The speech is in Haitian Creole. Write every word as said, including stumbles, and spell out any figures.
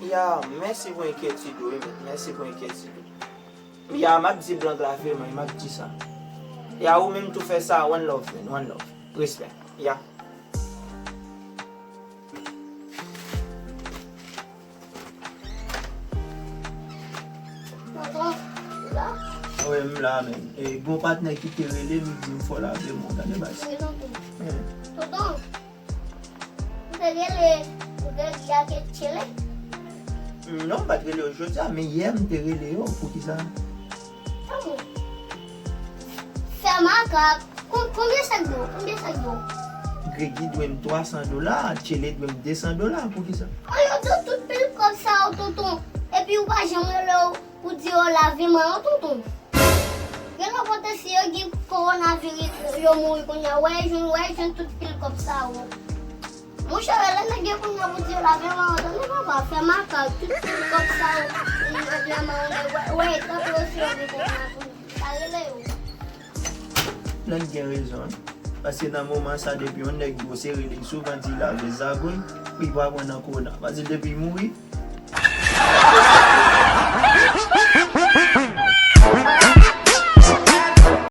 Ya, mèsi pou enkyetid ou, wi, men. Mèsi pou enkyetid ou. Ya, m ap di Blank la vre, man, m ap di sa. Ya, ou menm tou fè sa, one love, man, one love. Respè. Ya. Wi, m la, men. E, gon patnè ki te rele m, li di m fò lave men w, gade baz. Wi, tonton. Tonton, ou te rele, ou te rele ak Tchele? Non, m pa t rele yo jodi a, men yè m te rele yo. Poukisa? Tanpri. Fè makak. Kon-, konbyen sèk dlo? Konbyen sèk dlo? Gregi dwe m twa san dola, Tchele dwe m de san dola. Poukisa? An, yo dwe tout pil kòb sa yo, tonton. Epi ou pa janm rele yo pou di yo lave men yo, tonton. Gen lòt kote si yo gen kowonaviris, yo mouri kounye a. Wè, jwenn, wè, jwenn tout pil kòb sa yo. Monchè, lè nèg yo konn ap di yo lave men yo, tande papa, fè makak, tout pil kòb sa yo, nèg la men yo, wè, wè, tanpri yo si yo gen kowonaviris, pa rele yo. Nèg gen rezon, wi. Paske nan moman sa, depi yon nèg gwose, rele l souvan di l lave zago l, pou li pa pran nan kowona. Paske depi l mouri,